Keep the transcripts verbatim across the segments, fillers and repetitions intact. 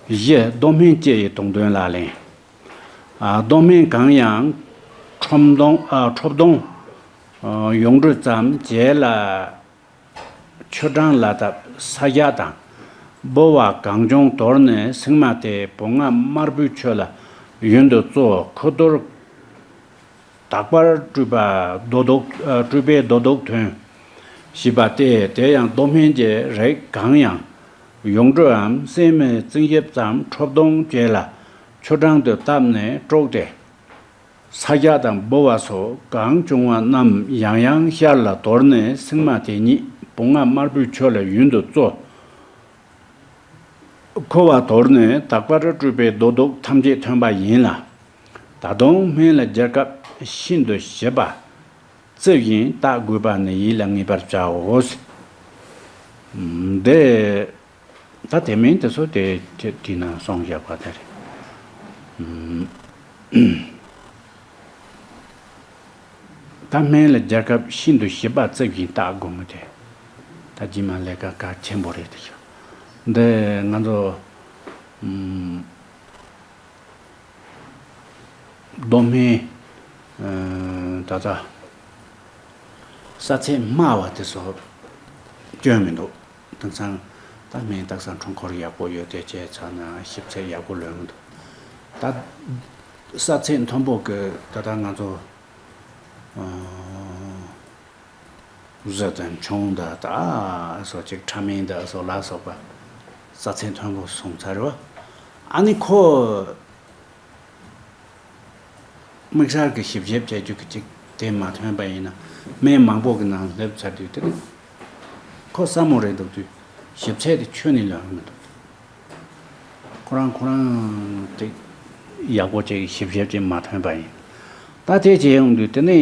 བཞི། རྡོ་སྨན་སྐྱེ་ཡི་དུང་འདོན་ལག་ལེན། ཨ། རྡོ་སྨན་གང་ཡང་ཁྲོམ་གདོང་། ཨ། ཁྲོ་བརྡུང་། ཨ། ཡོངས་གྲོལ་ཙམ་བྱས་ལ། ཆུ་གྲང་ལ་བཏབ། ས་རྒྱ་དང་། ལྦུ་བ་གང་བྱུང་དོར་ནས་སྲིང་མ་དེ་བུ་ང་དམར་པོའི་ཆོས་ལ་ཡུན་དུ་བཙོ། ཁུ་ཐུར་དག་པར་སྤྲུལ་པ་རྡོ་བཟློག་ཨ། སྤྲུལ་པའི་རྡོ་བཟློག་ཐོན། ཞེས་པ་སྟེ། དེ་ཡང་རྡོ་སྨན་གྱི་རིགས་གང་ཡང་ཡོངས་གྲོལ་འམ་སྲན་མའི་རྩིང་ཞིབ་ཙམ་ཁྲོ་བརྡུང་བྱས་ལ་ཆུ་གྲང་དུ་བཏབ་ནས་དཀྲུགས་ཏེ། ས་རྒྱ་དང་ལྦུ་བ་སོགས་གང་བྱུང་བ་རྣམས་ཡང་ཡང་ཤར་ལ་དོར་ནས་སྲིང་མ་དེ་ཉིད་བུ་ང་དམར་པོའི་ཆོས་ལ་ཡུན་དུ་བཙོ། ཁུ་བ་དོར་ནས་དག་པར་སྤྲུལ་པའི་རྡོ་བཟློག་ཐམས་ཅད་ཐོན་པ་ཡིན་ལ། ད་དུང་སྨན་ལ་སྦྱར་སྐབས་ཤིན་ཏུ་ཞིབ་པ་རྩི་བཞིན་བརྟག་དགོས་པ་ནི་ཡིད་ལ་ངེས་པར་བྱའོ། འདི། ད་དེ་མིན་དེ་ཚོ་དེ་དེ་དེ་ནང་གསུངས་བཞག་པ་དེ་རེད། ད་སྨན་ལ་སྦྱར་སྐབས་ཤིན་ཏུ་ཞིབ་པ་རྩི་བཞིན་བརྟག་དགོས་མི་དེ། ད་རྗེས་མ་ལས་ཀ་གལ་ཆེན་པོ་རེད་དེ་ཤོག་འདི་ང་ཚོ་ཨམ། རྡོ་སྨན། ཨ། ད་ལྟ་ས་ཚད་དམའ་བ་དེ་ཚོ་སྐྱོན་མི་འདུག་དེང་སང་ད་སྨན་བཏགས་ས་འཕྲུལ་འཁོར་ཡག་པོ་ཡོད་དེ་བྱས་ཚར་ན་ཞིབ་ཚད་ཡག་པོ་ལོན་གི་འདུག་ད་ས་ཚད་མཐོན་པོ་གི་ད་ལྟ་ང་ཚོ་ཨ། གཟི་དང་ཁྱུང་དང་ད་སོགས་ཅིག་ཕྲ་སྨན་དང་སོགས་ལ་སོགས་པ་ས་ཚད་མཐོན་པོ་སོང་ཚར་བ། ཨ་ནི་ཁོ་དམིགས་བསལ་གྱི་ཞིབ་དཔྱད་བྱེད་རྒྱུ་གི་ཅིག་དེ་མ་ཐོན་པ་ཡིན་ན་སྨན་མང་པོ་གི་ནང་སླེབས་ཚར་དུས་དེ་ནི་ཁོ་སྲབ་མོ་རེད་འདུག་དུས་ཞིབ་ཚད་དེ་ཁྱོན་ནས་ལོན་མི་འདུག་ཁོ་རང་ཁོ་རང་དེ་ཡག་པོ་ཅིག་ཞིབ་དཔྱད་ཅིག་མ་ཐོན་པ་ཡིན། ད་དེ་བྱས་ཡོང་དུས་དེ་ནི།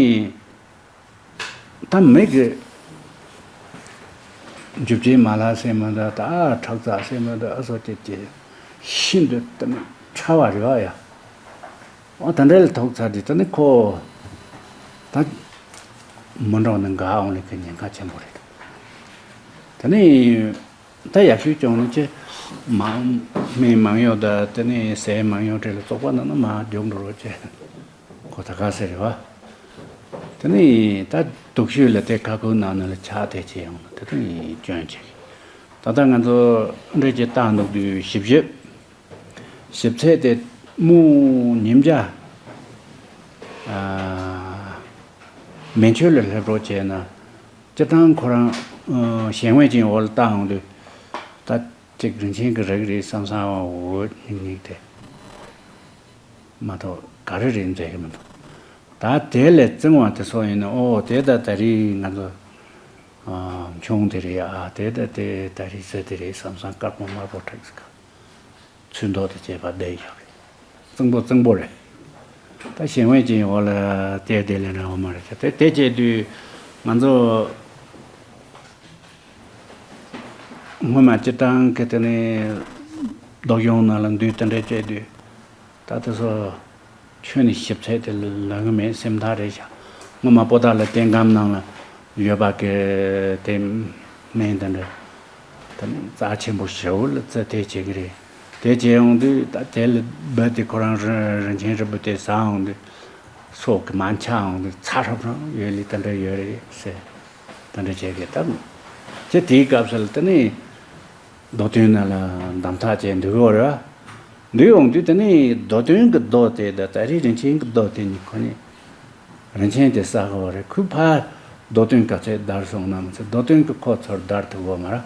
ད་མི་གི་འཇུ་བྱེད་མ་ལག་ཟེར་མི་འདུག་ད་ཁྲག་རྩ་ཟེར་མི་འདུག་ཨ་སོགས་ཀྱི་ཀྱི་ཤིན་ཏུ་དེ་ནི་ཕྲ་བ་རེད་བ་ཡ། འོ་ད་འདྲ་ལ་ཐུག་ཚར་དུས་ད་ནི་ཁོ་ད་མི་འགྲོ་ནི་འགའ་འོང་ལས་ཀྱི་ཉེན་ཁ་ཆེན་པོ་རེད། ད་ནི། ད་ཡག་ཤོས་ཀྱང་ནི་ཅི། མ། སྨན་མང་ཡོད་ད་དེ་ནས་ཟས་མང་ཡོད་འདྲ་ལ་བཙོག་པ་ན་ན་མ་རྒྱུག་འགྲོ་རོགས་བྱས། ཁོ་ད་ག་ཟེར་རེད་བ། དེ་ནས་ད་སྡུག་ཤོས་ལ་དེ་ཁ་ཁུ་ནང་ན་ལ་ཆགས་དེ་བྱས་ཡོང་ན་དེ་ནས་སྐྱོན་ཅིག་ད་ལྟ་ང་ཚོ་འདྲ་ཅིག་བཏང་འདུག་དུས་ཞིབ་ཞིབ། ཞིབ་ཚད་དེ་སྨུག་ཉིས་བརྒྱ། ཨ། མན་ཆོད་ལ་སླེབས་རོགས་བྱས་ན། སྤྱིར་བཏང་ཁོ་རང་། ཨ། གཞན་དབང་ཅན་འོག་ལ་བཏང་ཡོང་དུས། ད་ཅིག་རིན་ཆེན་གྱི་རིགས་རེད་བསམ་བསམ་འོ་ཉིག་ཉིག་དེ། མ་གཏོགས་ག་རེ་རེད་མཛད་ཀྱི་མི་འདུག་ད་དེ་ལས་རྩིང་བ་དེ་ཚོ་ཡིན་ན་ཨོ་དེ་ད་ད་རེས་ང་ཚོ། ཨ། ཁྱུང་དེ་རེད་ཨ་དེ་ད་དེ་ད་རེས་ཟེར་དེ་རེད་བསམ་བསམ་དཀར་པོ་དམར་པོ་ཁྲིག་ཟིག་ཚོན་མདོག་དང་བཅས་པ་བསྡད་ཡོད་རེད། གཙང་པོ་གཙང་པོ་རེད། ད་གཞན་དབང་ཅན་འོག་ལ་བལྟས་བསྡད་ལས་འདྲ་བ་མ་རེད་ཤག་དེ་དེ་བྱས་དུས་ང་ཚོ་སྔོན་མ་སྤྱིར་བཏང་གི་དེ་ནས་སྡུག་གཞུང་ནང་ལ་འདུས་དེ་འདྲ་བྱས་དུས་ད་དེ་ཚོ། ཁྱོན་ནས་ཞིབ་ཚད་དེ་ལོན་གི་མེད་སེམས་ཐག་རེད་ཤག་སྔོན་མ་པོ་ཏཱ་ལ་རྟེན་སྒམ་ནང་ལ་ཡོད་པ་གི་དེ་སྨན་དེ་འདྲ་ད་ནི་རྩ་ཆེན་པོ་ཞེ་པོ་ལ་རྩི་དེ་བྱེད་གི་རེད། དེ་བྱེད་ཡོང་དུས་ད་དེ་ལ་རྦད་དེ་ཁོ་རང་རི་རིན་ཆེན་རིལ་བུ་དེ་ཟ་ཡོང་དུས་སྲོག་གི་མ་འཆའ་ཡོང་དུས་ཚ་ཧྲབ་ཧྲབ་ཡོད་ལི་དེ་འདྲ་ཡོད་རེད་ཟེར། དེ་འདྲ་བྱེད་གི་ད་ཅི་དེའི་སྐབས་སུ་ལ་དེ་ནི། རྡོ་དོན་ནང་ལ་འདམ་ཐག་བཅད་འདུག་གོ་ར། འདུག་ཡོང་དུས་དེ་ནས་རྡོ་དོན་གྱི་རྡོ་དེ་དང་ད་རེས་རིན་ཆེན་གྱི་རྡོ་དེ་གཉིས་ཁོ་ནི་རིན་ཆེན་དེ་ཟ་གོ་རེད། ཁོས་ཕར་རྡོ་དོན་ག་ཚད་བརྡར་སོང་ན་མི་ཚད་རྡོ་དོན་གྱི་ཁོ་ཚོར་བརྡར་ཐུབ་གོ་མ་ར།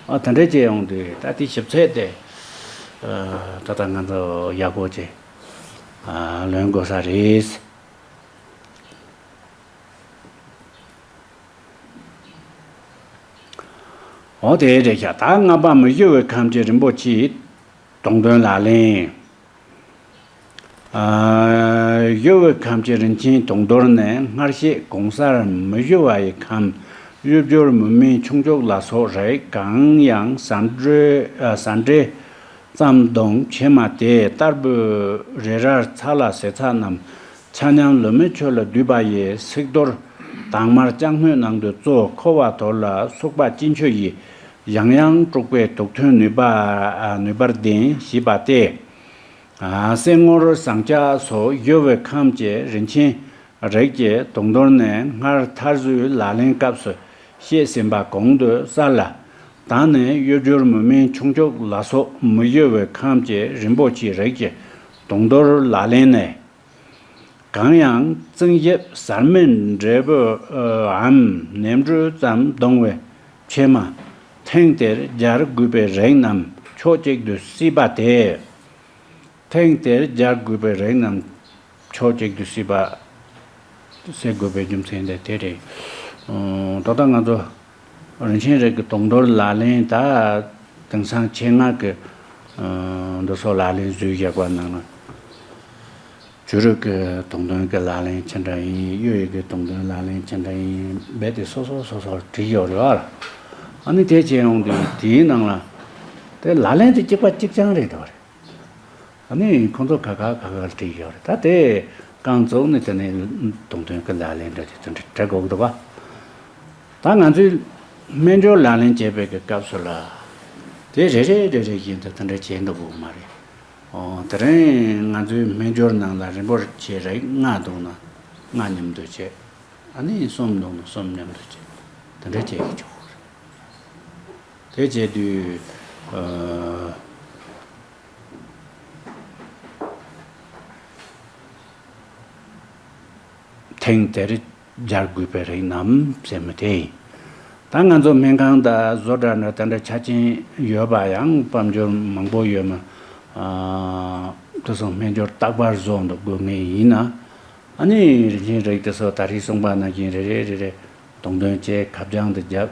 ཨ་དེ་འདྲ་བྱས་ཡོང་དུས་ད་དེ་ཞིབ་ཚད་དེ་ད་ལྟ་ང་ཚོ་ཡག་པོ་བྱས་ལོན་དགོས་ས་རེད། འོ་དེ་རེད་ཤག་ད་ལྔ་པ་མི་བཞུ་བའི་ཁམས་ཀྱི་རིན་པོ་ཆེའི་དུང་འདོན་ལག་ལེན། ཨ། བཞུ་བའི་ཁམས་ཀྱི་རིན་ཆེན་དུང་མདོར་ནི་སྔར་བཤད་གོང་གསལ་མི་བཞུ་བ་ཡི་ཁམས་གཡུ་བྱུར་མུ་མེན་ཁྱུང་ཆུག་ལ་སོགས་རིགས་གང་ཡང་ཟ་འདྲེ་ཨ། ཟ་འདྲེ་ཙམ་བརྡུངས་བྱེ་མ་དེ་ལྟར་བུ་རེ་རལ་ཚ་ལ་ཟེ་ཚ་རྣམས་ཆ་མཉམ་ལུ་མའི་ཆུ་ལ་བསྡུས་པ་ཡི་སིག་རྡོར་དྭངས་མར་ལྕགས་སྣོད་ནང་དུ་བཙོ་ཁུ་བ་དོར་ལ་སུག་པ་ཅན་ཆུ་ཡིས་ ཡང་ཡང་དཀྲུགས་པའི་དུག་ཐོན་ནུས་པ། ནུས་པར་ལྡན་ཞེས་པ་སྟེ། སེན་ངོར་ཟངས་ལྕགས་སོགས་ཡོད་པའི་ཁམས་ཀྱི་རིན་ཆེན་རིགས་ཀྱི་དུག་མདོར་ནི་སྔར་མཐར་བཟོའི་ལག་ལེན་སྐབས་སུ་བཤད་ཟིན་པ་གོང་དུ་གསལ་ལ། ད་ནི་གཡོ་སྦྱོར་མུ་མེན་ཆུང་ཆུང་ལ་སོགས་མི་གཡོ་བའི་ཁམས་ཀྱི་རིན་པོ་ཆེའི་རིགས་ཀྱི་དུག་མདོར་ལག་ལེན་ནི། གང་ཡང་རྩིང་ཞིབ་ཟར་མའི་འབྲས་བུའམ་ནས་འབྲུ་ཙམ་བརྡུང་བའི་ཕྱེ་མ། ཐེངས་དེར་སྦྱར་དགོས་པའི་རིགས་རྣམས་ཕྱོགས་གཅིག་ཏུ་བསྲེས་པ་སྟེ། ཐེངས་དེར་སྦྱར་དགོས་པའི་རིགས་རྣམས་ཕྱོགས་གཅིག་ཏུ་བསྲེས་པ། བསྲེ་དགོས་པའི་རྒྱུ་མཚན་དེ་དེ་རེད། ཨང་། ད་ལྟ་ང་ཚོ་རིན་ཆེན་རིགས་ཀྱི་དུག་མདོར་ལག་ལེན། ད་དེང་སང་ཆེད་མངགས་ཀྱི་ཨང་འདི་ཚོ་ལག་ལེན་བཟོས་བཞག་པ་ནང་ལ། བྱུ་རུ་གི་དུག་མདོར་གྱི་ལག་ལེན་ཅི་འདྲ་ཡིན། གཡུ་ཡི་གི་དུག་མདོར་ལག་ལེན་ཅི་འདྲ་ཡིན། རྦད་དེ་སོ་སོ་སོ་སོར་བྲིས་ཡོད་རེད་བ། ཨ་ནི་དེ་བྱས་ཡོང་དུས་དེའི་ནང་ལ་དེ་ལག་ལེན་དེ་གཅིག་པ་གཅིག་རྐྱང་རེད་འདུག་རེད། ཨ་ནི་ཁོང་ཚོ་ཁ་ཁ་ཁ་ཁར་བྲིས་ཡོད་རེད། ད་དེ་རྐང་བཙུགས་ནས་དེ་ནས་དུག་མདོར་གྱི་ལག་ལེན་འདྲ་དེ་དེ་འདྲ་འབྲི་དགོས་འདུག་བ། ད་ང་ཚོས་སྨན་སྦྱོར་ལག་ལེན་བྱེད་པའི་གི་སྐབས་སུ་ལ། དེ་རེ་རེ་རེ་རེ་བཞིན་དུ་དེ་འདྲ་བྱེད་འདུག་གོ་མ་རེད། ཨོ། དེ་རིང་ང་ཚོའི་སྨན་སྦྱོར་ནང་ལ་རིན་པོ་ཆེ་རིགས་ལྔ་འདུག་ན་ལྔ་མཉམ་དུ་བྱེད། ཨ་ནི་གསུམ་འདུག་ན་གསུམ་མཉམ་དུ་བྱེད། དེ་འདྲ་བྱེད་ཀྱི་ཆོག་གི་རེད། དེ་བྱེད་དུས། ཨ། ཐེངས་དེར་སྦྱར་དགོས་པའི་རིགས་རྣམས་ཟེར་མི་དེ་ཡིན། ད་ང་ཚོ་སྨན་ཁང་དང་བཟོ་གྲྭ་འདྲ་དེ་འདྲ་ཆ་རྐྱེན་ཡོད་པ་ཡང་དཔལ་འབྱོར་མང་པོ་ཡོད་མ། ཨ། དེ་ཚོ་སྨན་སྦྱོར་རྟག་པར་བཟོ་འདུག་དགོས་ངེས་ཡིན་ན། ཨ་ནི་རིན་ཆེན་རིགས་དེ་ཚོ་ད་རེས་གསུངས་པ་ནང་བཞིན་རེ་རེ་རེ་རེ་དུག་མདོར་བྱས། ཁ་བྱང་དུ་བརྒྱབ།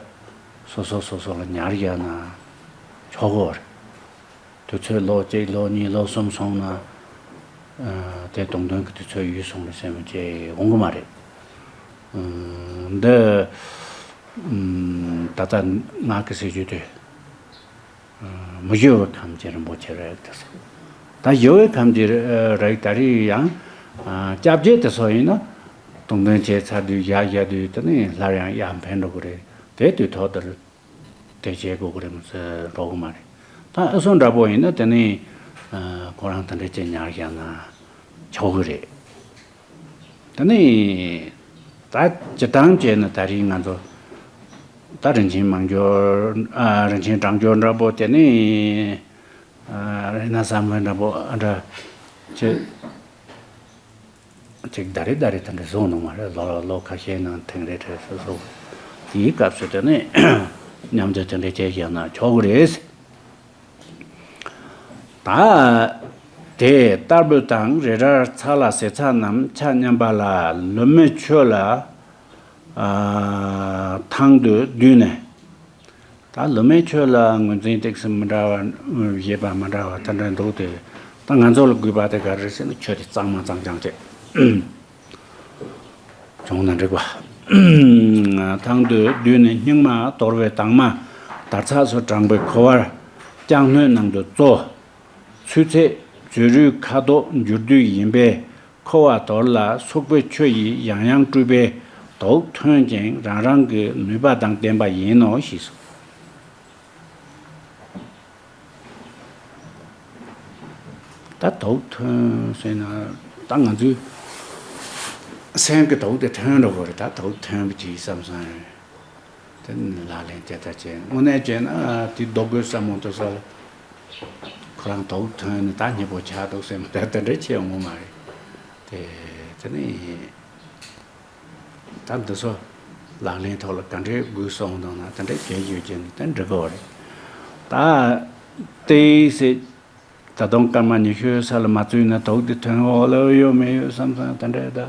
སོ་སོ་སོ་སོ་ལ་ཉར་བཞག་ན་ཆོག་གི་རེད། དུས་ཚོད་ལོ་གཅིག་ལོ་གཉིས་ལོ་གསུམ་སོང་ན། ཨ། དེ་དུག་མདོར་གྱི་དུས་ཚོད་ཡོལ་སོང་རེད་ཟེར་མི་ཅིག་འོང་གི་མ་རེད། ཨ། འདི། ཨམ། ད་ལྟ་ང་གི་ཟེར་རྒྱུ་དེ། ཨ། མི་གཡོ་བའི་ཁམས་ཀྱི་རིན་པོ་ཆེ་རེད་དེ་ཟེར། ད་གཡོ་བའི་ཁམས་ཀྱི་རིགས་ད་རེས་ཡང་། ཨ། སྐྱབས་རྗེ་དེ་ཚོ་ཡིན་ན། དུག་མདོར་བྱས་ཚར་དུས་བཞག་བཞག་དུས་དེ་ནས་སླར་ཡང་ཡར་འཕེན་འགྲོ་གི་རེད། དེ་དུས་ཐོག་དེར། དེ་བྱེད་དགོས་ཀྱི་རེད་མ་ཟེར་འགྲོ་གི་མ་རེད། ད་ཨ་སོ་འདྲ་པོ་ཡིན་ན་དེ་ནི། ཨ། ཁོ་རང་དེ་འདྲ་ཅིག་ཉར་བཞག་ན་ཆོག་གི་རེད། དེ་ནི་ད་སྤྱིར་བཏང་བྱས་ན་ད་རིང་ང་ཚོ་ད་རིན་ཆེན་མང་སྦྱོར། ཨ། རིན་ཆེན་གྲང་སྦྱོར་འདྲ་པོ་དེ་ནི། ཨ། རིན་ན་ཟ་མོ་འདྲ་པོ་ཨ་འདྲ་བྱེད། ཅིག་ད་རེ་ད་རེ་དེ་འདྲ་བཟོ་གནང་བ་རེད། ལོ་ལོ་ལོ་ཁ་ཤས་ནང་ཐེངས་རེ་རེ་སོ་སོ། དེའི་སྐབས་སུ་དེ་ནས་མཉམ་དུ་དེ་འདྲ་བྱས་བཞག་ན་ཆོག་གི་རེད། ད་དེ་ལྟར་བུ་དང་རི་རབ་ཚ་ལ་ཟེ་ཚ་རྣམས་ཆ་མཉམ་པ་ལ་ལུད་མའི་ཆོས་ལ། ཨ། ཐང་དུ་བསྡུས་ནས། ད་ལུད་མའི་ཆོས་ལ་ངོས་འཛིན་ཏོག་ཙམ་མི་འདྲ་བ། བཞེད་པ་མི་འདྲ་བ་དེ་འདྲ་འདུག་སྟེ། ད་ང་ཚོ་ལ་དགོས་པ་དེ་ག་རེ་ཟེར་ན་ཆོས་དེ་གཙང་མ་གཙང་རྐྱང་བྱས་བྱུང་ན་འགྲིག་པ། ཐང་དུ་བསྡུས་ནས་སྙིགས་མ་དོར་བའི་དྭངས་མ་དར་ཚགས་སུ་དྲངས་པའི་ཁུ་བ་ལྕགས་སྣོད་ནང་དུ་བཙོ། ཚུལ་ཚད་བྱུ་རུའི་ཁ་དོག་འགྱུར་དུས་ཡིན་པས། ཁུ་བ་དོར་ལ་སོགས་པའི་ཆོས་ཡིས་ཡང་ཡང་སྤྲུལ་པས་དུག་ཐོན་ཅིང་རང་རང་གི་ནུས་པ་དང་ལྡན་པ་ཡིན་ནོ་ཞེས་སོ། ད་དུག་ཐོན་ཟེར་ན་ད་ང་ཚོའི་སེམས་ཀྱི་དུག་དེ་ཐོན་འགྲོ་གི་རེད། ད་དུག་ཐོན་པ་ཅིག་བསམ་བསམ་རེད། དེ་ནི་ལག་ལེན་དེ་ལྟར་བྱས། དངོས་གནས་བྱས་ན་དེ་ལྡོག་དགོས་བསམ་མོ་དུ་ས་ལ་ཁོ་རང་དུག་ཐོན་ནས་ད་སྙིང་པོ་ཆགས་འདུག་ཟེར་མ་ད་དེ་འདྲ་བྱས་ཡོང་གི་མ་རེད། དེ་དེ་ནི་ད་འདི་ཚོ་ལག་ལེན་ཐོག་ལ་ག་འདྲའི་དགོས་སོང་དང་ན་དེ་འདྲ་བྱས་ཡོད་ཀྱི་ནི་དེ་འགྲིག་གི་རེད། ད་དེ་ཟེར། ད་དུང་སྐར་མ་ཉི་ཤུ་ས་ལ་མ་བཙུགས་ན་དུག་དེ་ཐོན་འོག་ལ་ཡོད་མེད་ཡོད་བསམ་བསམ་དེ་འདྲ་ད།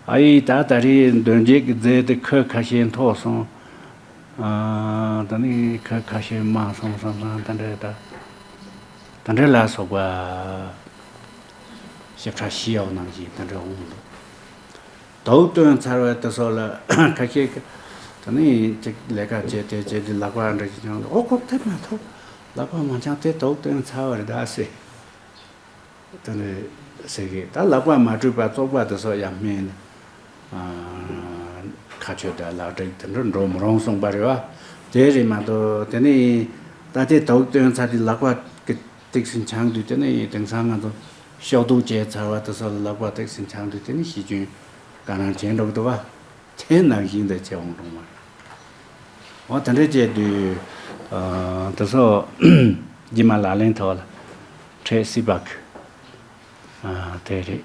ཨ་ཡི་ད་ད་རེས་འདོན་རྒྱུ་གི་རྫས་དེ་ཁོས་ཁ་ཤས་འཐོག་སོང་། ཨ། ད་ནི་ཁོས་ཁ་ཤས་མ་སོང་བསམ་བསམ་དེ་འདྲ་ད། དེ་འདྲ་ལ་སོགས་པ་ཞིབ་ཕྲ་ཞིག་ཡོད་ནང་བཞིན་དེ་འདྲ་འོང་འདུག་དུག་བཏོན་ཚར་བའི་དུས་སོགས་ལ་ཁ་ཤས་ཀྱིས་ད་ནི་ཅིག་ལས་ཀ་བྱས་ཏེ་བྱས་ཏེ་ལག་པ་འདྲ་ཞིག་བྱུང་ལ། ཨོ་ཁོ་དེ་མ་ཐུབ། ལག་པ་མ་འཆང་དེ་དུག་བཏོན་ཚར་བ་རེད་ད་ཟེར། དེ་འདྲ་ཟེར་གི། ད་ལག་པ་མ་བཀྲུས་པ་བཙོག་པ་དེ་ཚོ་ཡང་སྨན། ཨ། ཁ་ཆོས་དང་ལག་དྲེག་དེ་འདྲ་འགྲོ་མི་རུང་གསུངས་པ་རེད་བ། དེ་རེད་མ་གཏོགས་དེ་ནི་ད་ལྟའི་དུག་བཏོན་ཚར་དུས་ལག་པ་གི་ཏིག་སེ་འཆང་དུས་དེ་ནི་དེང་སང་ང་ཚོ་ཤོག་དུག་བཅད་ཚར་བ་དེ་ཚོ་ལ་ལག་པ་ཏིག་སེ་འཆང་དུས་དེ་ནི་ཞི་སྐྱོན་ག་རང་བྱས་འགྲོ་གི་འདུག་བ། དེ་ནང་བཞིན་དུ་བྱས་འོང་རུང་མ་རེད། འོ་དེ་འདྲ་བྱས་དུས་ཨ་དེ་ཚོ་རྗེས་མ་ལག་ལེན་ཐོག་ལ་འཕྲད་སྲིད་པ་གི་ཨ་དེ་རེད།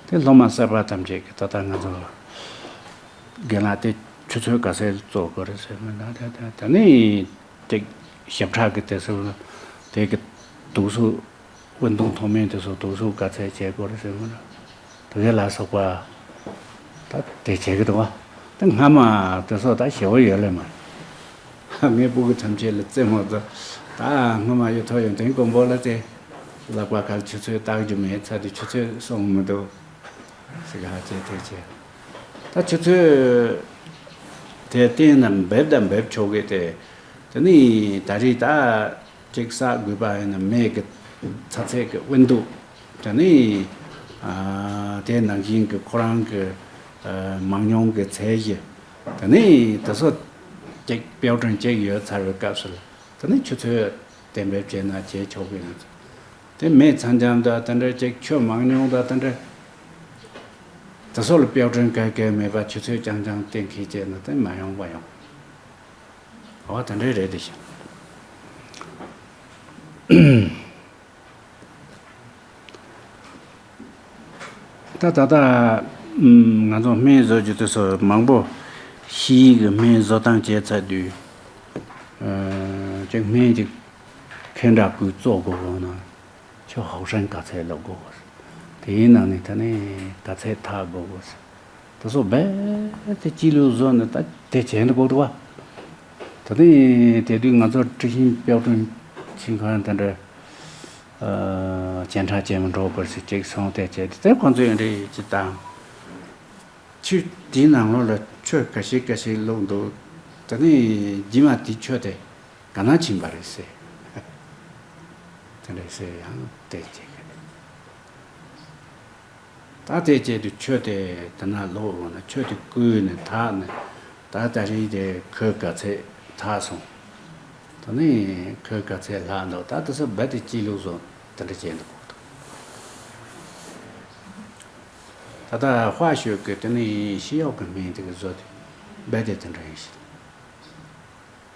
དེ་སློབ་མ་གསར་པ་ཐམས་ཅད་ཀྱིས་ད་ལྟ་ང་ཚོ་རྒན་ལགས་དེ་ཆུ་ཚོད་ག་ཚོད་བཙོག་དགོས་རེད་ཟེར་མི་འདྲ་དེ་དེ་དེ་ནི་ཅིག་ཞབས་ཁྲ་གི་དེ་ཚོ་དེ་གི་དུག་སུ་དབུན་གཏོང་ཐོག་མེད་དེ་ཚོ་དུག་སུ་ག་ཚོད་བྱེད་དགོས་རེད་ཟེར་མི་འདྲ་དེ་གི་ལ་སོགས་པ་ད་དེ་བྱེད་གི་འདུག་བ། དེ་སྔ་མ་དེ་ཚོ་ད་ཞེ་བོ་ཡོད་ལེ་མ་རེད། ངའི་སྤུ་གུ་ཐམས་ཅད་ལ་རྩེད་མོ་རྩེ། ད་སྔོན་མ་ཡོད་ཐོག་ཡོན་ཏན་མགོན་པོ་ལ་རྩེ། ལག་པ་ཁར་ཆུ་ཚོད་བཏགས་རྒྱུ་མེད་ཚར་དུས་ཆུ་ཚོད་སོང་མི་འདུག་ཟེར་ག་ཧ་ཅེ་ཐེག་ཆེ། ད་ཆུ་ཚོད་དེ་བསྟན་ན་འབེབས་དང་འབེབས་ཆོག་གི་དེ། དེ་ནི་ད་རེས་ད་ཅིག་བསགས་དགོས་པ་ཡིན་ན་མེད་གི་ཚ་ཚད་ཀྱི་དབེན་འདུག་དེ་ནི་ཨ་དེ་ནང་བཞིན་གྱི་ཁོ་རང་གི་ཨ་མང་ཉུང་གི་ཚད་གཞི། དེ་ནི་དེ་ཚོ་ཅིག་དཔལ་སྒྲོན་ཅིག་ཡོད་ཚར་བའི་སྐབས་སུ་ལ་དེ་ནི་ཆུ་ཚོད་གཏན་འབེབས་བྱས་ན་བྱེད་ཆོག་གི་ཡོད། དེ་མེད་ཚང་འཇམ་དང་དེ་འདྲ་ཅིག་ཆུ་མང་ཉུང་དང་དེ་འདྲ་དེ་ཚོ་ལ་དཔལ་སྒྲོན་ག་གེ་མེད་པ་ཆུ་ཚོད་རྐྱང་རྐྱང་གཏན་འཁེལ་བྱས་ན་དེ་མ་ཡོང་བ་ཡོང་། འོ་དེ་འདྲ་རེད་དེ་ཤི། ད་ད་ལྟ་ང་ཚོ་སྨན་བཟོ་རྒྱུ་དེ་ཚོ་མང་པོ་ཤི་ཡིག་གི་སྨན་བཟོ་སྟངས་བྱས་ཚར་དུས་ཅིག་སྨན་ཅིག་ཁེ་འདྲ་ཀུན་བཙོག་དགོས་དགོས་ན་ཁྱོད་ཧོག་ཧྲན་ག་ཚད་ལོག་དགོས་དགོས། དེའི་ནང་ནས་ད་ནས་ག་ཚད་ཐག་དགོས་དགོས། དེ་ཚོ་རྦད་དེ་སྤྱི་ལུགས་བཟོ་ནས་ད་དེ་བྱས་འདུག་གོ་འདུག་བ། ད་ནི་དེ་དུས་ང་ཚོ་ཀྲི་ཤིན་དཔལ་སྒྲོན་ཆིང་ཁང་དེ་འདྲ། སྤྱན་ཁྲ་ཅན་མི་འགྲོ་བར་ཞིག་ཅིག་སོང་སྟེ་བྱས་ཏེ་ཁོང་ཚོས་འདྲི་ཅི་དང་། ཆུ་དེའི་ནང་ལོགས་ལ་ཆུ་ག་ཤེད་ག་ཤེད་བླུགས་འདུག་དེ་ནས་རྗེས་མ་དེ་ཆུ་དེ་ག་ན་ཕྱིན་པ་རེད་ཟེར། དེ་འདྲ་ཟེར་ཡང་བལྟས་བྱེད་ཀྱི་རེད། ད་དེ་བྱས་དུས་ཆུ་དེ་དེ་ན་ལོག་འོང་ན་ཆུ་དེ་བསྐུལ་ནས་དག་ནས་ད་ད་རེས་དེ་ཁོས་ག་ཚད་དག་སོང་། ད་ནི་ཁོས་ག་ཚད་ལྷག་འདུག་ད་དེ་ཚོ་རྦད་དེ་སྤྱི་ལུགས་བཟོ་དེ་འདྲ་བྱས་འདུག་ད་ལྟ་དཔའ་ཤོད་ཀྱི་དེ་ནི་ཤི་གཡོག་གི་སྨན་དེ་གི་བཟོ་དེ་རྦད་དེ་དེ་འདྲ་ཡིན་ཞིང་།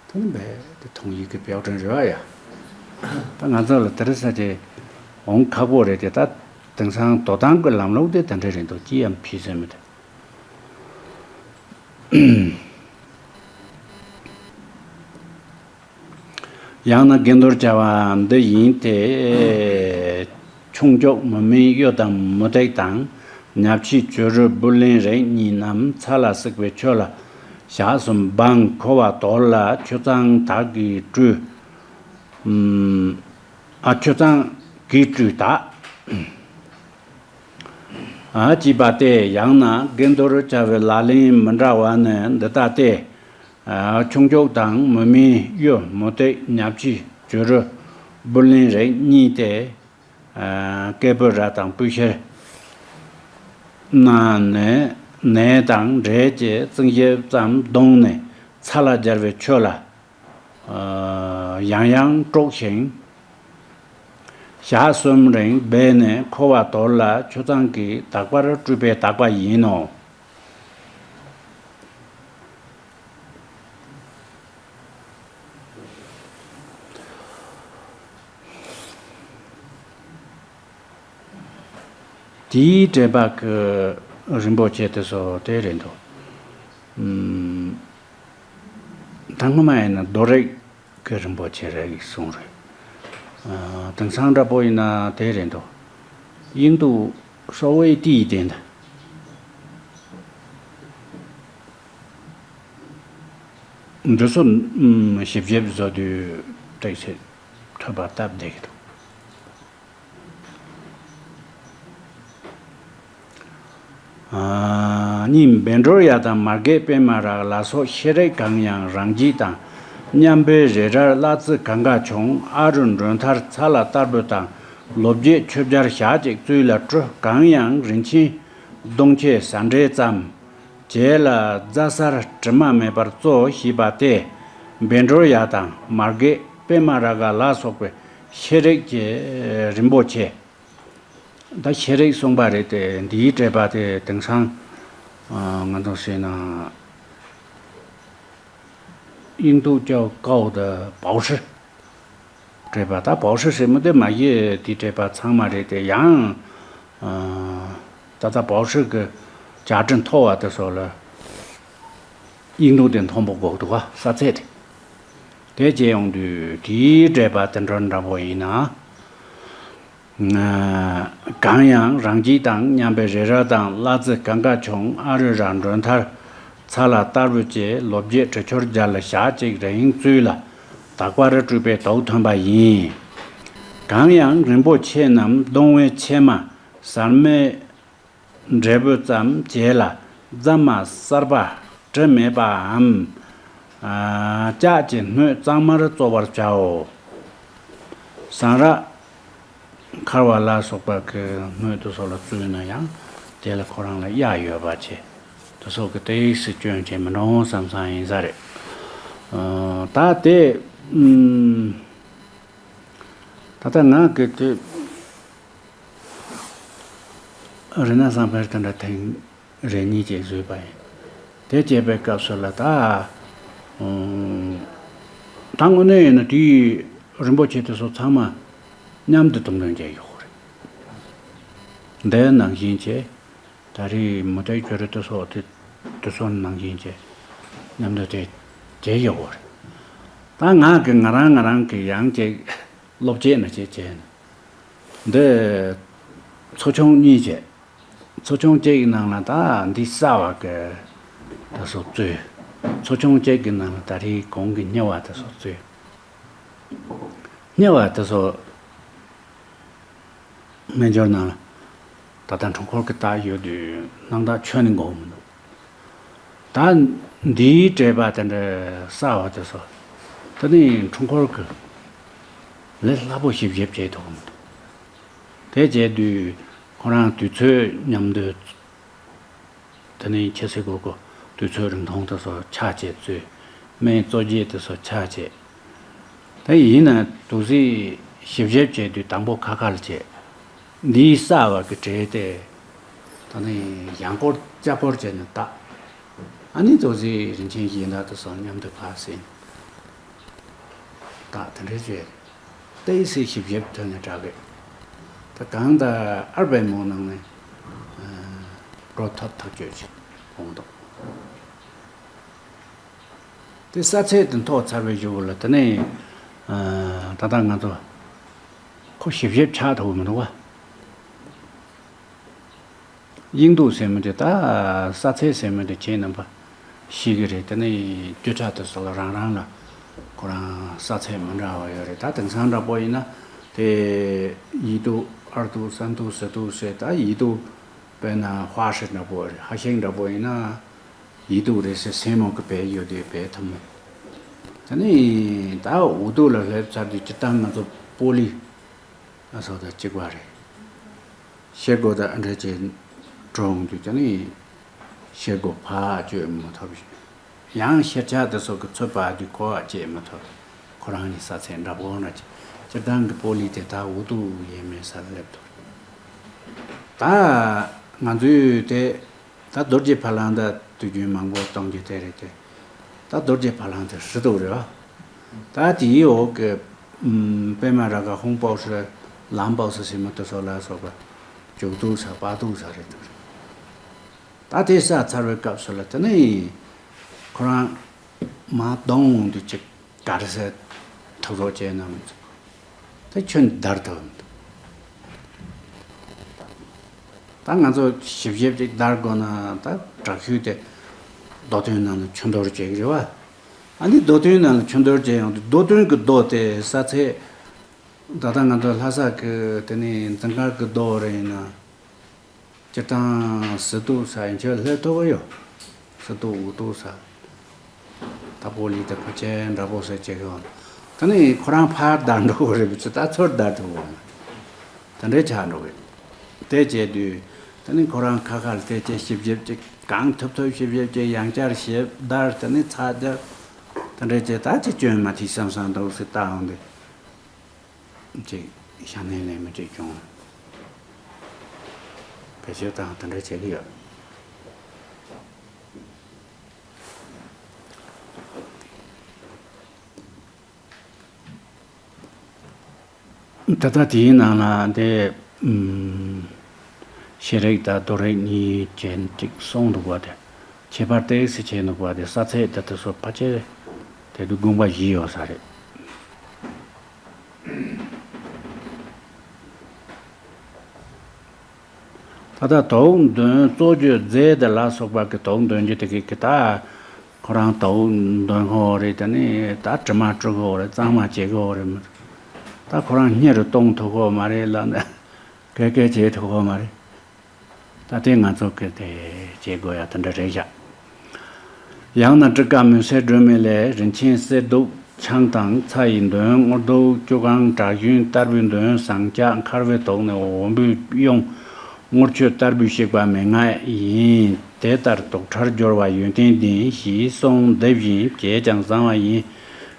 དེ་ནི་རྦད་དེ་མཐོང་ཡིག་གི་དཔལ་སྒྲོན་རེད་བ་ཡ། ད་ང་ཚོ་ལ་དེ་རིང་ས་ཆེ་འོང་ཁག་པོ་རེད་དེ། ད་དེང་སང་དོ་དམ་གྱི་ལམ་ལུགས་དེ་དེ་འདྲ་རེད་འདུག་ཅི་ཡང་ཕྱི་སེམས་མི་དེ། ཡང་ན་དགེ་འདུར་བྱ་བ་འདི་ཡིན་ཏེ། ཆུང་ཀྱོག་མུ་མེན་གཡུ་དང་མུ་ཏིག་དང་། ཉ་ཕྱིས་བྱུ་རུ་སྦུར་ལེན་རིགས་གཉིས་རྣམས་ཚ་ལ་བསྲེགས་པའི་ཆུ་ལ་ཞག་གསུམ་སྦངས། ཁོ་བ་དོར་ལ་ཆུ་གཙང་དག་གིས་བཀྲུས། ཨ་ཆུ་གཙང་གིས་བཀྲུས་དག་ཨ་ཅེས་པ་སྟེ། ཡང་ན་དགེ་འདུར་བྱ་བའི་ལག་ལེན་མི་འདྲ་བ་ནི་འདི་ལྟ་སྟེ། ཨ་ཆུང་ཀྱོག་དང་མུ་མེན་གཡུ་མུ་ཏིག་ཉ་ཕྱིས་བྱུ་རུ་སྦུར་ལེན་རིགས་གཉིས་ཏེ། ཨ་སྐྱེས་བུ་ར་དང་སྤོས་ཤེལ་རྣམས་ནི་ནས་དང་འབྲས་ཀྱི་རྩིང་ཞིབ་ཙམ་བརྡུངས་ནས་ཚ་ལ་སྦྱར་བའི་ཆུ་ལ་ཡང་ཡང་དཀྲོགས་ཤིང་། ཞག་གསུམ་རིང་སྦས་ནས་ཁོ་བ་དོར་ལ་ཆུ་གཙང་གིས་དག་པར་བཀྲུས་པའི་དག་པ་ཡིན་ནོ། དེའི་འགྲེལ་པ་གི་རིན་པོ་ཆེ་དེ་ཚོ་དེ་རེད་འདུག་ད་སྔོན་མ་ཡིན་ན་རྡོ་རིགས་ཀྱི་རིན་པོ་ཆེ་རེད་གསུངས་རེད། དེང་སང་འདྲ་པོ་ཡིན་ན་དེ་རེད་འདུག་དབྱིན་དུ་ཧྲོ་ཝེ་ཏི་དེ་འདྲ། འདི་ཚོ་ཞིབ་ཞིབ་བཟོ་དུས་ཏོག་ཙམ་ཐོས་པ་སྟབས་བདེ་གི་འདུག་གཉིས། བཻ་ཌཱུརྱ་དང་མརྒད་པདྨ་རཱ་ག་ལ་སོགས་ཤེས་རིག་གང་ཡང་རང་རྒྱུད་དང་མཉམ་པའི་རི་རབ་གླ་རྩི་གང་ག་བྱུང་། ཨ་རུ་མགྲོན་ཐར་ཚ་ལ་བསྟར་བུ་དང་ལོ་བརྒྱད་ཆོས་སྦྱར་ཞག་གཅིག་བཙུགས་ལ་བཀྲུ། གང་ཡང་རིན་ཆེན་ གདོང་ཁྱེད་ཟ་འདྲེ་ཙམ། བྱས་ལ་རྫ་སར་དྲི་མ་མེད་པར་བཙོ་ཞེས་པ་སྟེ། བཻ་ཌཱུརྱ་དང་མརྒད་པདྨ་རཱ་ག་ལ་སོགས་པའི་ཤེས་རིག་གི་རིན་པོ་ཆེ། ད་ཤེས་རིག་གསུངས་པ་རེད་དེ། འདིའི་འགྲེལ་པ་དེ་དེང་སང་ང་ཚོ་ཟེར་ན།印度教高的博士། འགྲེལ་པ་ད་博士ཟེར་མི་དེ་མ་གཞི་དེ་འགྲེལ་པ་ཚང་མ་རེད་དེ། ཡང་ད་ལྟ་博士གི་བྱ་བྲལ་མཐོ་བ་དེ་ཚོ་ལ་印度དེ་མཐོན་པོ་དགོས་འདུག་ག་ས་ཚད་དེ། དེ་བྱས་ཡོང་དུས་དེའི་འགྲེལ་པ་དེ་འདྲ་འདྲ་པོ་ཡིན་ན། གང་ཡང་རང་རྒྱུད་དང་མཉམ་པའི་རི་རབ་དང་གླ་རྩི་གང་ག་ཆུང་ཨ་རུ་ར་མགྲོན་ཐར་ཚ་ལ་ལྟ་བུ་བཅས་ལོ་བརྒྱད་དྲུག་ཅུ་རེ་བརྒྱད་ལ་ཞག་གཅིག་རིང་བཙུད་ལ་དག་པར་སྤྲུལ་པའི་དུག་ཐོན་པ་ཡིན། གང་ཡང་རིན་པོ་ཆེ་རྣམས་གདོང་བའི་ཕྱེ་མ་ཟར་མའི་འབྲས་བུ་ཙམ་བྱས་ལ་རྫ་མ་གསར་པ་དྲི་མེད་པའམ། ལྕགས་ཀྱི་སྣོད་གཙང་མར་བཙོ་བར་བྱའོ། ཟངས་རག་འཁར་བ་ལ་སོགས་པ་གི་སྣོད་དེ་ཚོ་ལ་བཙོས་ན་ཡང་དེ་ལ་ཁོ་རང་ལ་གཡའ་ཡོད་པ་བྱས། དེ་ཚོ་གི་ཏོག་ཙམ་སྐྱོན་བྱས་མི་འགྲོ་བསམ་བསམ་ཡིན་ས་རེད། ད་དེ་ད་ལྟ་ང་གི་དེ། རི་ན་བཟང་པོའི་དེ་འདྲ་ཐེངས་རེ་གཉིས་ཅིག་བཟོས་པ་ཡིན། དེ་བྱས་པའི་སྐབས་སུ་ལ་ད། ད་དངོས་གནས་ཡིན་ན་དེའི་རིན་པོ་ཆེ་དེ་ཚོ་ཚང་མ་མཉམ་དུ་དུམ་དུམ་བྱས་ཡོད་རེད། འདི་ནང་བཞིན་བྱས། ད་རེས་མུ་ཏིག་ཅོ་རི་དེ་ཚོ་དེ་དེ་ཚོ་ནང་བཞིན་བྱས། མཉམ་དུ་དེ་བྱས་ཡོད་རེད། ད་ང་གི་ང་རང་ང་རང་གི་ཡང་ཅིག་སློབ་ཆེད་ན་ཅིག་བྱས་ན། འདི་ཚོ་ཆུང་གཉིས་བྱས། ཚོ་ཆུང་གཅིག་གི་ནང་ལ་ད་འདི་གསར་བ་གི་དེ་ཚོ་བཙོས། ཚོ་ཆུང་གཅིག་གི་ནང་ལ་ད་རེས་གོང་གི་སྙི་བ་དེ་ཚོ་བཙོས། སྙི་བ་དེ་ཚོ་སྨན་སྦྱོར་ནང་ལ་ད་ལྟ་འཁྲུལ་འཁོར་གི་རྟགས་ཡོད་དུས་སྣང་དག་ཁྱོན་ནས་འགོག་མི་འདུག་ད་འདིའི་འགྲེལ་པ་དེ་འདྲ་གསར་བ་དེ་ཚོ་ད་ནི་འཁྲུལ་འཁོར་གི་ལས་སླ་པོ་ཞིབ་ཞིབ་བྱེད་ཐུབ་མི་འདུག་དེ་བྱས་དུས་ཁོ་རང་དུས་ཚོད་མཉམ་དུ། དེ་ནས་ཁྱི་སེ་གོ་གོ་དུས་ཚོད་རིང་ཐུང་དེ་ཚོ་ཆ་བྱས་བཙོས། སྨན་བཙོ་རྒྱས་དེ་ཚོ་ཆ་བྱས། དེ་ཡིན་ན་དུག་རྫས་ཞིབ་ཞིབ་བྱས་དུས་དང་པོ་ཁ་ཁ་ལ་བྱས། འདིའི་གསར་བ་གི་གྲས་དེ། ད་ནི་ཡང་སྐོར་བསྐྱར་སྐོར་བྱས་ནས་བརྟག་ཨ་ནི་དུག་རྫས་རིན་ཆེན་གཞན་དག་དེ་ཚོ་མཉམ་དུ་ཕར་ཟིན། བརྟག་དེ་འདྲས་བྱས། ཏོག་ཙམ་ཞིབ་ཞིབ་ཐོན་ནས་དྲག་གི། ད་གང་ལྟར་ཨར་བའི་མོ་ནང་ནས་འགྲོ་ཐབས་ཐག་གཅོད་བྱས་འོང་དང་། དེ་ས་ཚད་དེ་མཐོ་ཚར་བའི་གཞུག་ལ་དེ་ནས་ད་ལྟ་ང་ཚོ་ཁོ་ཞིབ་ཞིབ་ཆགས་ཐུབ་མི་འདུག་བ། དབྱིན་དུ་ཟེར་མི་དེ་ད་ས་ཚད་ཟེར་མི་དེ་ཁྱེད་རྣམ་པ་ཤེས་ཀྱི་རེད། དེ་ནས་རྒྱུ་ཆ་དེ་ཚོ་ལ་རང་རང་ལ་ཁོ་རང་ས་ཚད་མི་འདྲ་བ་ཡོད་རེད། ད་དེང་སང་འདྲ་པོ་ཡིན་ན་དེ་ཡི་དུ་ཨར་དུ་སན་དུ་སི་དུ་ཟེར། ད་ཡི་དུ་དཔེར་ན་ཧྭ་ཧྲི་འདྲ་པོ་རེད། ཧྭ་ཤང་འདྲ་པོ་ཡིན་ན་ཡི་དུ་རེད་ཟེར་སེམས་མོ་གི་བེད་ཡོད་དེ་བེད་ཐུབ་མོ། དེ་ནས་ད་འུ་དུ་ལ་སླེབས་ཚར་དུས་སྤྱིར་བཏང་ང་ཚོ་པོ་ལི་ཨ་སོ་ད་གཅིག་པ་རེད། ཤེལ་སྒོ་དང་འདྲ་བྱས་གྲོངས་དུས་ཀྱང་ནི་ཤེལ་སྒོ་ཕར་གཅོད་མི་ཐུབ། ཡང་ཤེལ་ཆ་དེ་ཚོ་གི་ཚོད་དཔག་དུས་ཁོ་བ་བཅད་མི་ཐུབ། ཁོ་རང་གི་ས་ཚད་འདྲ་པོ་འདྲ་བྱས། སྤྱིར་བཏང་གི་པོ་ལི་དེ་ད་འུ་ཐུག་ཡས་མེད་ས་སླེབས་ཐུབ། ད་ང་ཚོའི་དེ་ད་རྡོ་རྗེ་ཕ་ལང་ད་དུས་རྒྱུན་མང་པོ་གཏོང་རྒྱུ་དེ་རེད་དེ། ད་རྡོ་རྗེ་ཕ་ལང་དེ་ཧྲི་ཏུ་རེད་བ། ད་དེའི་འོག་གི་པད་མ་ར་ག་ཧོང་པའོ་ཧྲི་ལམ་པའོ་ཧྲི་ཟེར་མི་དེ་ཚོ་ལ་སོགས་པ་ཇོག་ཏུ་ས་པ་ཏུ་ས་རེད་དེ། ད་དེ་ས་ཚར་བའི་སྐབས་སུ་ལ་དེ་ནས་ཁོ་རང་མ་གདོང་འོང་དུས་ཅིག་ག་རེ་ཟེར་ཐུག་རོགས་བྱས་ན་མི་ཚུགས། དེ་ཁྱོན་བརྡར་ཐུབ་མི་འདུག་ད་ང་ཚོ་ཞིབ་ཞིབ་ཅིག་བརྡར་དགོས་ན་ད་དྲག་ཤོས་དེ་རྡོ་ཐོན་ནང་ལ་ཆུ་འདོར་བྱེད་ཀྱི་རེད་བ། ཨ་ནི་རྡོ་ཐོན་ནང་ལ་ཆུ་འདོར་བྱེད་ཡོང་དུས་རྡོ་ཐོན་གྱི་རྡོ་དེ་ས་ཚད། ད་ལྟ་ང་ཚོ་ལྷ་ས་གི་དེ་ནས་འཛིན་གྲྭ་གི་རྡོ་རེད་ཡིན་ན། སྤྱིར་བཏང་སི་ཏུ་ས་ཡིན་ཆོས་ལྷོད་ཐུབ་ཀྱི་ཡོད། སི་ཏུ་འུ་ཏུ་ས། ད་པོ་ལི་དེ་ཁོ་ཆེ་འདྲ་པོ་ཟེར་བྱེད་ཀྱི་ཡོད། ད་ནི་ཁོ་རང་ཕར་བརྡར་འགྲོ་གི་རེད་པས་ད་ཚུར་བརྡར་ཐུབ་ཀྱི་ཡོད། ད་འདྲའི་ཆགས་འགྲོ་གི། དེ་བྱས་དུས་ དེ་ནི་ཁོ་རང་ཁ་ཁ་ལ་དེ་ཅེས་ཞིབ་ཞིབ་ཅིག་གང་ཐུབ་ཐུབ་ཞིབ་ཞིབ་ཅིག་ཡང་བསྐྱར་ཞིབ་བརྡར་དེ་ནི་ཚ་རྒྱག་དེ་འདྲ་བྱས་ད་ཅི་སྐྱོན་མ་ཐིག་བསམ་བསམ་འདུག་སེ་ལྟ་འོང་དེ། ཅིག་ཤ་ནའི་ལས་མི་ཅིག་བྱུང་། བེད་སྤྱོད་བཏང་དེ་འདྲ་བྱེད་ཀྱི་ཡོད། ད་ལྟ་དེའི་ནང་ལ་དེ། ཨུམ། ཤེས་རིག་དང་རྡོ་རིག་གཉིས་ཅན་ཅིག་གསུངས་འདུག་པ་དེ། ཁྱད་པར་ཏོག་ཙམ་བྱས་འདུག་པ་དེ་ས་ཚད་དེ་དེ་ཚོ་ཕལ་ཆེར་དེ་དུས་དགོངས་པ་བཞི་ཡོད་ས་རེད། ད་ལྟ་དོགས་འདོན་གཙོ་བརྗོད་རྫས་དེ་ལ་སོགས་པ་གི་དོགས་འདོན་རྒྱུ་དེ་གི་གི་ད། ཁོ་རང་དོགས་འདོན་གོ་རེད། དེ་ནི་ད་དྲི་མ་དཀྲུག་གོ་རེད། གཙང་མ་བྱེད་གོ་རེད། ད་ཁོ་རང་སྙི་རུ་གཏོང་ཐུབ་གོ་མ་རེད་ལ་ནི་སྐད་སྐད་བྱེད་ཐུབ་གོ་མ་རེད། ད་དེ་ང་ཚོ་གི་དེ་བྱེད་དགོས་ཡ་དེ་འདྲ་རེད་བཞག། ཡང་ན་སྤྲི་དཀར་མུན་སེལ་སྒྲོན་མེ་ལས། རིན་ཆེན་གསེར་མདོག་ཆང་དང་ཚྭ་ཡི་འདོན། དངུལ་མདོག་ཅོ་གང་བྲག་ཞུན་ལྟར་བུའི་འདོན། ཟངས་ལྕགས་མཁར་བའི་དོག་ནི་འོམ་བུས་གཡོ། དངུལ་ཆུ་ལྟར་བུའི་བཤིག་པ་མན་ངག་ཡིན། དེ་ལྟར་དོག་ཁྲར་སྦྱོར་བ་ཡོན་ཏན་ལྡན། ཞེས་གསུངས། འདི་བཞིན་བྱས་ཀྱང་བཟང་བ་ཡིན།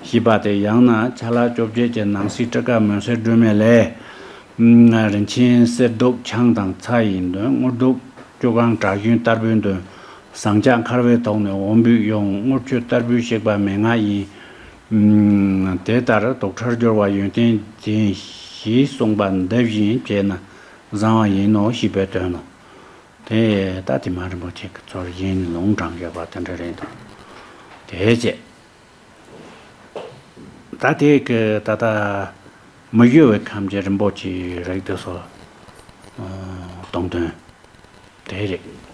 ཞེས་པ་སྟེ། ཡང་ན་ཆ་ལག་བཅོ་བརྒྱད་ཀྱི་ནང་གསེས་སྤྲི་དཀར་མུན་སེལ་སྒྲོན་མེ་ལས། རིན་ཆེན་གསེར་མདོག་ཆང་དང་ཚྭ་ཡི་འདོན། དངུལ་མདོག་ཅོ་གང་བྲག་ཞུན་ལྟར་བུའི་འདོན། ཟངས་ལྕགས་མཁར་བའི་དོག་ནི་འོམ་བུས་གཡོ། དངུལ་ཆུ་ལྟར་བུའི་བཤིག་པ་མན་ངག་ཡིན། དེ་ལྟར་དོག་ཁྲར་སྦྱོར་བ་ཡོན་ཏན་ལྡན། ཞེས་གསུངས་པ་འདི་བཞིན་བྱས་ན་བཟང་བ་ཡིན་ནོ་ཞེས་པའི་དོན་ནོ། དེ་ད་དེ་མ་རིན་པོ་ཆེ་གི་ཚོར་གཞན་ལུང་དྲངས་ཡོད་པ་དེ་འདྲ་རེད་འདུག། དེ་བྱས། ད་དེ་གི་ད་ལྟ་མི་གཡོ་བའི་ཁམས་ཀྱི་རིན་པོ་ཆེའི་རིགས་དེ་ཚོ་གཏོང་དོན་དེ་རེད།